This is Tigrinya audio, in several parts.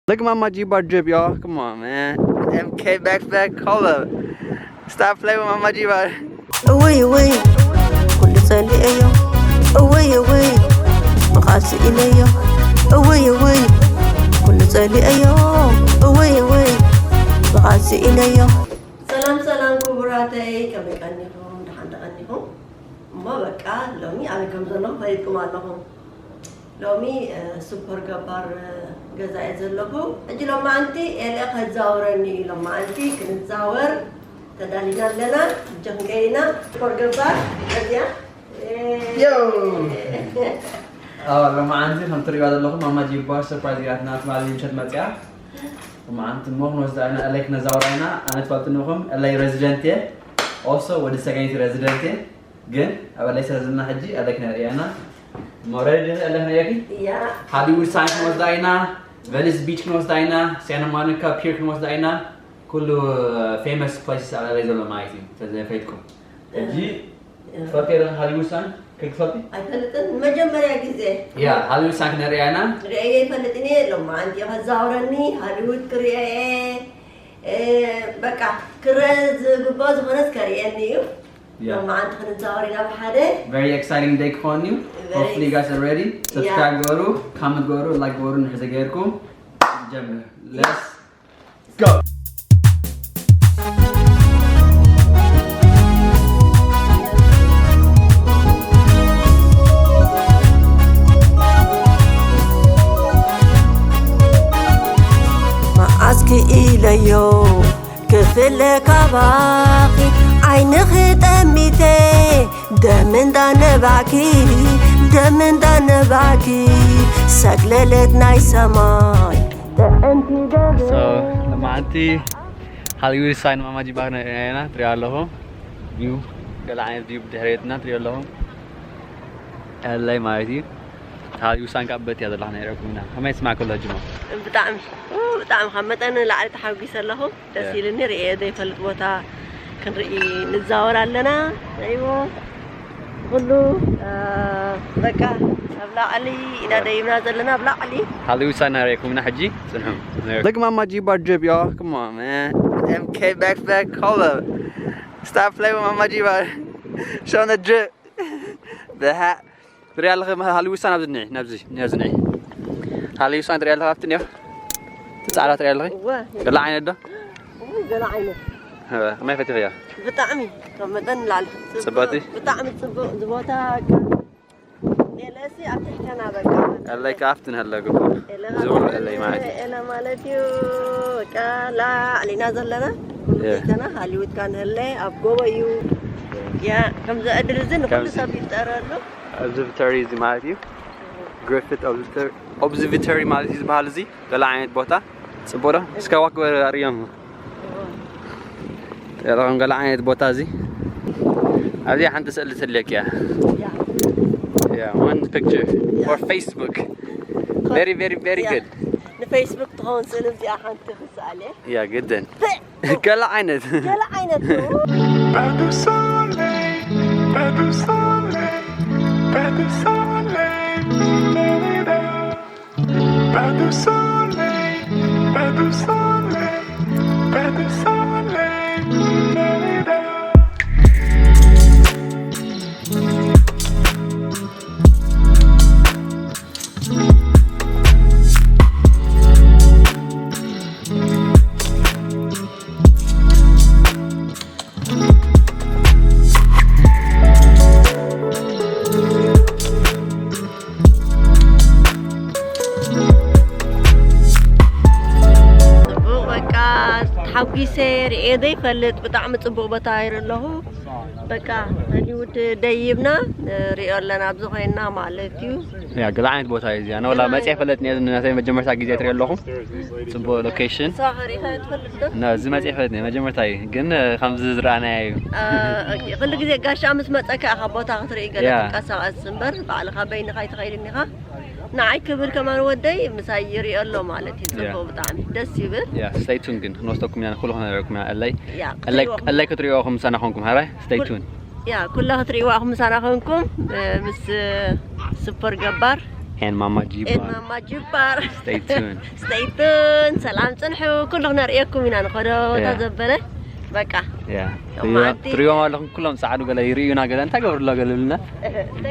Look at Mama G Bar drip, y'all. Come on, man. M K backpack, hold up. Stop playing with Mama G Bar. እውይ እውይ ኩሉ ጸሊኤዮ፣ እውይ እውይ ብኻሲ ኢለዮ፣ እውይ እውይ ኩሉ ጸሊኤዮ፣ እውይ እውይ ብኻሲ ኢለዮ። ሰላም ሰላም ክቡራተይ፣ ከመይ ቀኒኹም? ደሓን ዶ ቀኒኹም? እሞ በቃ ሎሚ ኣበይ ከም ዘለኹ ፈሊጥኩም ኣለኹም። ሎሚ ሱፐር ገባር ገዛ እየ ዘለኹ። ሕጂ ሎማዓንቲ ኤለ ከዛውረኒ እዩ። ሎማዓንቲ ክንዛወር ተዳሊና ኣለና። እጆ ክንቀይና ሱፐር ገባር ገዚኣ። ዮ! ኣዎ፣ ሎማዓንቲ ከም ትሪእዋ ዘለኹም ማማ ጂባ ሰርፕራይዝ ገይራትና ትማሊ ምሸት መፂኣ። ሎማዓንቲ እሞ ክንወስዳ ኢና፣ ኤለይ ክነዛውራ ኢና። ኣነ ትፈልጥኒ ኢኹም፣ ኤለይ ሬዚደንት እየ። ኦልሶ ወዲ ሰገይቲ ሬዚደንት እየ። ግን ኣብ ኤለይ ስለ ዘለና ሕጂ ኤለይ ክነርእያ ኢና። እሞ ሬዲ ዲኺ ኤለይ ክነርእየኪ? ያ። ሃሊውድ ሳይን ክንወስዳ ኢና፣ ቨኒስ ቢች ክንወስዳ ኢና፣ ሳንታ ሞኒካ ፒር ክንወስዳ ኢና። ኩሉ ፌመስ ፕሌስስ ኣብ ኤለይ ዘሎ ማለት እዩ፣ እንተዘይፈሊጥኩም። ሕጂ ትፈልጥዮ ዲኺ ሃሊውድ ሳይን? ክትፈልጢ? ኣይፈልጥን፣ ንመጀመርያ ግዜ። ያ፣ ሃሊውድ ሳይን ክነርእያ ኢና። ርእየ ኣይፈልጥን እየ፣ ሎማዓንቲ እዩ ከዛውረኒ፣ ሃሊውድ ክርእየ እየ። እ፣ በቃ ክረ ዝግብኦ ዝኾነስ ከርእየኒ እዩ። ያ። ሎማዓንቲ ክንዛወር ኢና ብሓደ። Very exciting day ክኸውን እዩ። Very Hopefully you guys are ready. Subscribe Yeah. ገበሩ፣ ኮመንት ገበሩ፣ ላይክ ገበሩ፣ ንሕዘ ገይርኩም ጀምር። Let's go. መዓስ ክኢለዮ ክፍለ ካባኺ ዓይንኺ ጠሚተ ደም እንዳነባኪ ደም እንዳነባኪ ሰግለለት ናይ ሰማይ ጥዕምቲ ደብረ So, ሎማዓንቲ ሃሊውድ ሳይን ማማ ጂባ ኢና ትሪኦ ኣለኹም። ቪው፣ ገለ ዓይነት ቪው ብድሕሬትና ትሪኦ ኣለኹም። ኤለይ ማለት እዩ። ሃሊውድ ሳይን ካብ በትያ ዘለኹ ነይረኩም ኢና። ከመይ ይስማዕኩም ኣሎ ጅማ? ብጣዕሚ፣ ኡ፣ ብጣዕሚ ካብ መጠን ንላዕሊ ተሓጒሰ ኣለኹ። ደስ Yeah. ኢሉኒ፣ ርእየ ዘይፈልጥ ቦታ ክንርኢ ንዛወር ኣለና። ኣይዎ፣ ኩሉ፣ አ፣ በቃ፣ ኣብ ላዕሊ ኢና Yeah. ደይብና ዘለና፣ ኣብ ላዕሊ። ሃሊውድ ሳይን ነርእየኩም ኢና ሕጂ፣ ጽንሑ። Look at Mama G Bar drip, y'all. Come on, man. M K backpack, hold up. Stop playing with Mama G Bar. Show the drip. ብሓ-፣ ትሪኢ ኣለኺ፣ ሃሊውድ ሳይን ኣብዚ እኒሀ፣ ናብዚ፣ ናብዚ እኒሀ። ሃሊውድ ሳይን ትሪኢ ኣለኺ፣ ኣብቲ እኒኦ። እቲ ጻዕዳ ትሪኢ ኣለኺ? እወ። ገለ ዓይነት ዶ? እወ፣ ገለ ዓይነት። እወ፣ ከመይ ፈቲኽያ? ብጣዕሚ፣ ካብ መጠን ንላዕሊ። ጽቡቕ። ጽብቕቲ? ብጣዕሚ ጽቡቕ፣ እዚ ቦታ በቃ። ኤለሲ ኣብ ትሕተና በቃ። ኤለይ ከኣ ኣብቲ ንሀለጉ። ኤለ ዝብሉ ማለት ኤለይ ማለት እዩ። ኤለ ማለት እዩ፣ በቃ፣ ላዕሊና ዘለና። ኩሉ የ። ትሕተና፣ ሃሊውድ ከኣ ንሀለ፣ ኣብ ጎቦ እዩ። ያ፣ ከምዚ ዕድል እዚ ንኹሉ ከምዚ። ሰብ ይፍጠረሉ። ኦብዘርቫቶሪ እዚ ማለት እዩ። ግሪፊት ኦብዘርቫቶሪ፣ ኦብዘርቫቶሪ ማለት እዩ ዝበሃል እዚ። ገለ ዓይነት ቦታ። ጽቡቕ ዶ? እስከ ዋክ በል ኣርእዮም። ርኢኹም ገለ ዓይነት ቦታ እዚ። ኣብዚ ሓንቲ ስእሊ ትልየክ እያ። ያ። Yeah, one picture for Facebook. Very, very, very Yeah. good. ንፌስቡክ ትኸውን ስእሊ እዚኣ ሓንቲ ክስኣል እየ። ያ፣ ግድን። ገለ ዓይነት። ገለ ዓይነት ነው። Pas de soleil, pas de soleil, pas de soleil. Pas de soleil, pas de soleil, pas de soleil. ጽቡቕ፣ በቃ ተሓጒሰ ርእየ ዘይፈልጥ ብጣዕሚ ጽቡቕ ቦታ ይርኢ ኣለኹ። በቃ ሆሊውድ ደይብና ንሪኦ ኣለና ኣብዚ ኮይንና ማለት እዩ። ያ፣ ገለ ዓይነት ቦታ እዩ እዚኣ። ኣነ ወላ መፅየ ፈለጥኒ እየ፣ ናተይ መጀመርታ ግዜ ትሪኦ ኣለኹ። ጽቡቕ ሎኬሽን። ንስኻ ኸ ሪኢኻ ትፈልጥ ዶ? ና፣ እዚ መፅየ ፈለጥኒ እየ፣ መጀመርታ እዩ። ግን፣ እ፣ ከምዚ ዝረኣናዮ እዩ። እ፣ ኦኬ። ኩሉ ግዜ ጋሻ ምስ መፀካ ኢኻ ቦታ ክትርኢ ገለ ያ። ትንቀሳቐስ እምበር ባዕልኻ በይንኻ ኣይትኸይድን ኢኻ። ንዓይ ክብል ከማን ወደይ ምሳይ ይሪኦ ኣሎ ማለት እዩ። ጽቡቕ ያ። ብጣዕሚ ደስ ይብል። ያ፣ stay tuned ግን ክንወስደኩም ኢና፣ ኩሉ ክነርእየኩም ኢና። እለይ፣ ያ፣ እለይ፣ ክትሪእዎ። እለይ ክትሪእዎ ኢኹም ምሳና ኮንኩም፣ ሃራይ? Stay ኩል-፣ tuned። ያ፣ ኩላ ክትሪእዋ ኢኹም ምሳና ኮንኩም፣ እ፣ ምስ፣ እ፣ ሱፐር ገባር። and Mama G and Bar. Mama G Bar. Stay tuned. Stay tuned. ሰላም ጽንሑ። ኩሉ ክነርእየኩም ኢና ንኸዶ ቦታ Yeah. ዘበለ። በቃ Yeah. ሎማዓንቲ- ትሪኦም ኣለኹም ኩሎም ጻዕዱ ገለ ይርእዩና ገለ እንታይ ገብርሎ ገለ ይብሉና።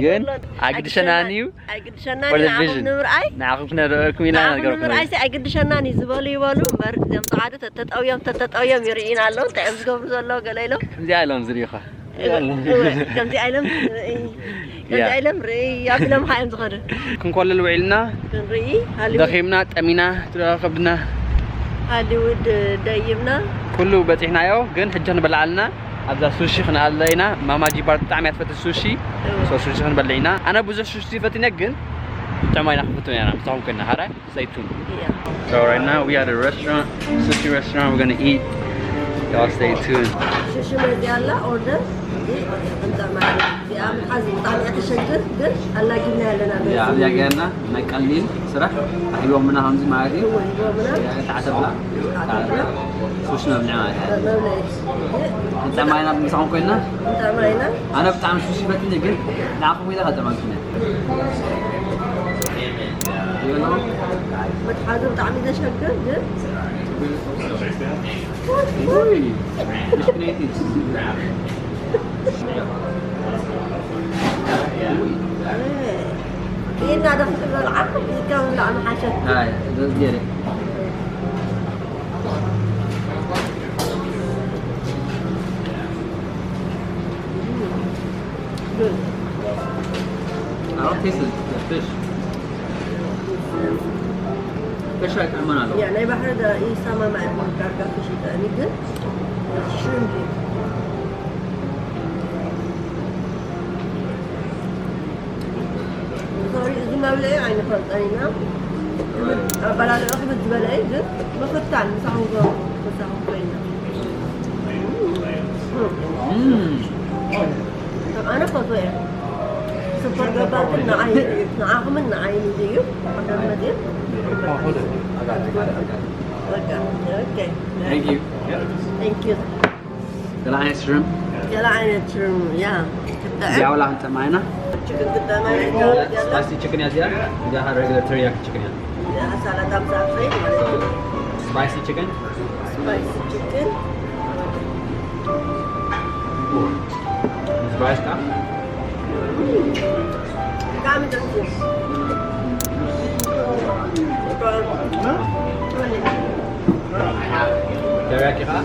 ግን ኣይግድሸናን እዩ። ኣይግድሸናን For the ንዓኹም vision. ንምርኣይ ንዓኹም ክነርእየኩም ኢልና ንዓኹም ነገርኩም። ንምርኣይ ሲ ኣይግድሸናን እዩ ዝበሉ ይበሉ እምበር እዚኦም ጻዕዱ ተተጠውዮም ተተጠውዮም ይርእዩና ኣለዉ። እንታይ እዮም ዝገብሩ ዘለዉ ገለ ኢሎም ከምዚኣ ኢሎም ዝርእዩኻ። እወ፣ ከምዚ ኣይሎም ርእይ ከምዚ Yeah. ኣይሎም ርእይ ኣቢሎም ካ እዮም ዝኸዱ። ክንኮልል ውዒልና ክንርኢ ሃሊውድ ደኺምና ጠሚና ትረኸብና ሃሊውድ ደይብና ኩሉ በፂሕናዮ። ግን ሕጂ ክንበልዓልና ኣብዛ ሱሺ ክንኣለ ኢና። ማማ ጂባር ብጣዕሚ እያ ትፈትስ ሱሺ። እወ። So ሱሺ ክንበልዕ ኢና። ኣነ ብዙሕ ሱሺ ፈትነ ግን ጥዕማ ኢና ክንፍትኖ ኢና። ምሳኹም ኮይና ሓራይ። Stay tuned. እያ So right now we at a restaurant, sushi restaurant. We're gonna eat. Y'all stay tuned. ሽሽ መዚ ኣላ ኦርደር እዚ እንጠማ እዚኣ ምሓዝ ብጣዕሚ እያ ተሸግር ግን ኣላጊብና ያለና Yeah, ኣብዚኣ ገርና ናይ ቀሊል ስራሕ ኣሂቦምና ከምዚ ማለት እዩ። እወ ሂቦምና ተዓተብላ ሱሽ መብልዒ ማለት እዩ። መብለዒ ንጠማይና ምሳኹም ኮይና እንጠማ ኢና ኣነ ብጣዕሚ ሱሽ ይፈትኒ ግን ንዓኹም ኢለ ከጠማልኩም እየ። መትሓዚ ብጣዕሚ ዘሸግር ግን Ui, mishkinaiti. ኢድና ዶ ክትበልዓ ኢድካ ምብላዕ ምሓሸት Hi, let's get it. I don't taste the, the fish. Fish like I'm gonna ያ ናይ ባሕሪ ዳ ይሰማማዕ ይኮን ዳርጋ ክሽጠኒ ግን ሽሪምፕ ሶሪ እዚ መብለዒ ኣይንፈልጠን ኢና ኣበላልዑ ክብል ዝበለ እዩ ግን ምፍታን ምሳኹም ምሳኹም ኮይና Mm. ኣነ ፈትወ እየ ሱፐር ገባር ግን ንዓይ ንዓኹምን ንዓይን እዩ ደመት እዩ I got it, I got it, I got it. በቃ ኦኬ Thank you. Thank you ገለ ዓይነት ሽሪምፕ ገለ ዓይነት ሽሪምፕ ያ ክትጥዕም እዚኣ ወላ ክንጠማ ኢና። ችክን ክትጠማ ስፓይሲ ችክን እያ እዚኣ። እዚኣ ከዓ ሬጉላር ተሪያኪ ችክን እያ። ሳላጣ ምሳፈይ ማለት እዩ ስፓይሲ ችክን ስፓይሲ ችክን ስፓይስ ከዓ ብጣዕሚ ጥዑም እዩ። ተሪያኪ ከዓ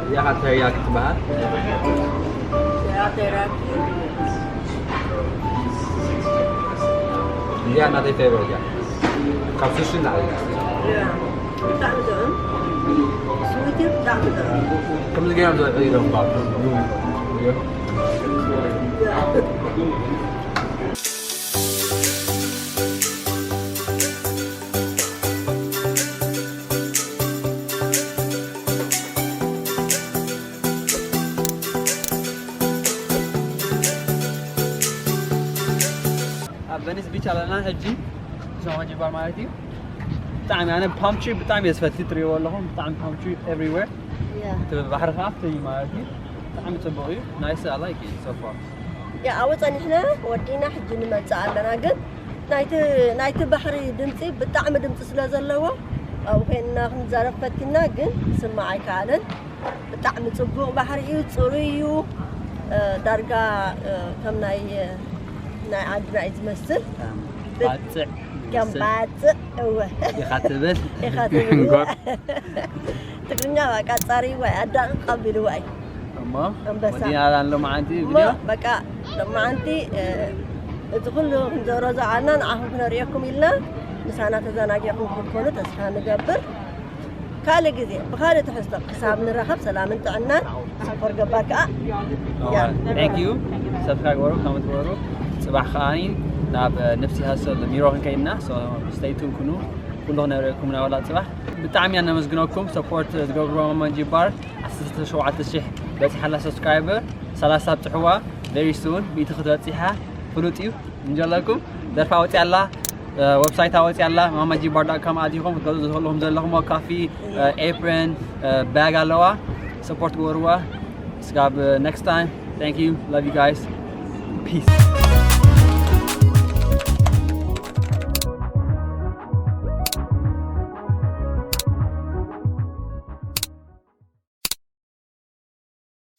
እዚኣ ከዓ ተሪያኪ ትበሃል። ያ ተራኪ እዚኣ ናተይ ፌቨር እያ። ካብ ሱሺ ንላዕሊ ያ ብጣዕሚ ጥዑም ስዊት እዩ ብጣዕሚ ጥዑም ከምዚ ገይሮም ዝውዕሉ ኢሎም ባብ ኣብ ቨኒስ ቢች ኣለና ሕጂ። ሶማጅ ይባል ማለት እዩ። ብጣዕሚ ኣነ ፓም ትሪ ብጣዕሚ እየ ዝፈቲ ትሪእዎ ኣለኹም። ብጣዕሚ ፓም ትሪ ኤቭሪዌር። ያ እቲ ባሕሪ ከዓ ኣብቲ እዩ ማለት እዩ። ብጣዕሚ ፅቡቕ እዩ። ናይስ ኣይ ላይክ ኢት ሶ ፋር። ያ ኣብኡ ጸኒሕና ወዲና ሕጂ ንመጽእ ኣለና ግን ናይቲ ናይቲ ባሕሪ ድምፂ ብጣዕሚ ድምፂ ስለ ዘለዎ ኣብኡ ኮይንና ክንዛረብ ፈቲና ግን ስማዕ ኣይከኣለን። ብጣዕሚ ጽቡቕ ባሕሪ እዩ፣ ጽሩይ እዩ። እ፣ ዳርጋ እ፣ ከም ናይ እ፣ ናይ ዓድና እዩ ዝመስል። ባፅዕ ከም ባጽዕ እወ ኢኻ ትብል ኢኻ ትብል። ትግርኛ በቃ ጻሪዋ ኣዳቕቕ ኣቢልዋ እዩ። እሞ ኣንበሳ። ወዲና ኣሎ መዓንቲ እሞ ቪድዮ በቃ ሎማዓንቲ እ፣ እዚ ኩሉ ክንዘሮ ዝዓልና ንዓኹም ክነርእየኩም ኢልና ምሳና ተዘናጊዕኩም ክትኮኑ ተስፋ ንገብር። ካልእ ግዜ ብኻልእ ትሕዝቶ ክሳብ ንራኸብ ሰላምን ጥዕናን። ስፖር ገባር ከዓ Thank you። ሰብስክራይብ ግበሩ፣ ኮመንት ግበሩ። ፅባሕ ከዓኒ ናብ ንፍሲ ሃሰል ሚሮ ክንከይድና። So stay tuned ኩኑ። ኩሉ ክነርእየኩም ኢና ዋላ ፅባሕ። ብጣዕሚ ኢና ነመስግነኩም ሰፖርት ዝገብርዋ ማማ ጂባር። ዓሰርተ ሸውዓተ ሽሕ በፂሓላ ሰብስክራይበር። ሰላሳ ኣብፅሕዋ። Very soon ሚእቲ ክትበፅሕ እያ። ፍሉጥ እዩ። እንጀለኩም ደርፋ ወፂያ ኣላ። እ፣ ዌብሳይታ ወፂያ ኣላ። ማማ ጂባር ዳት ኮም ኣቲኹም ክትገዝኡ ዝኽእልኹም ዘለኹም ካፊ፣ እ፣ ኤፕረን፣ እ፣ ባግ ኣለዋ። ሰፖርት ግበርዋ። እስካብ ኔክስት ታይም። Thank you. Love you guys. Peace.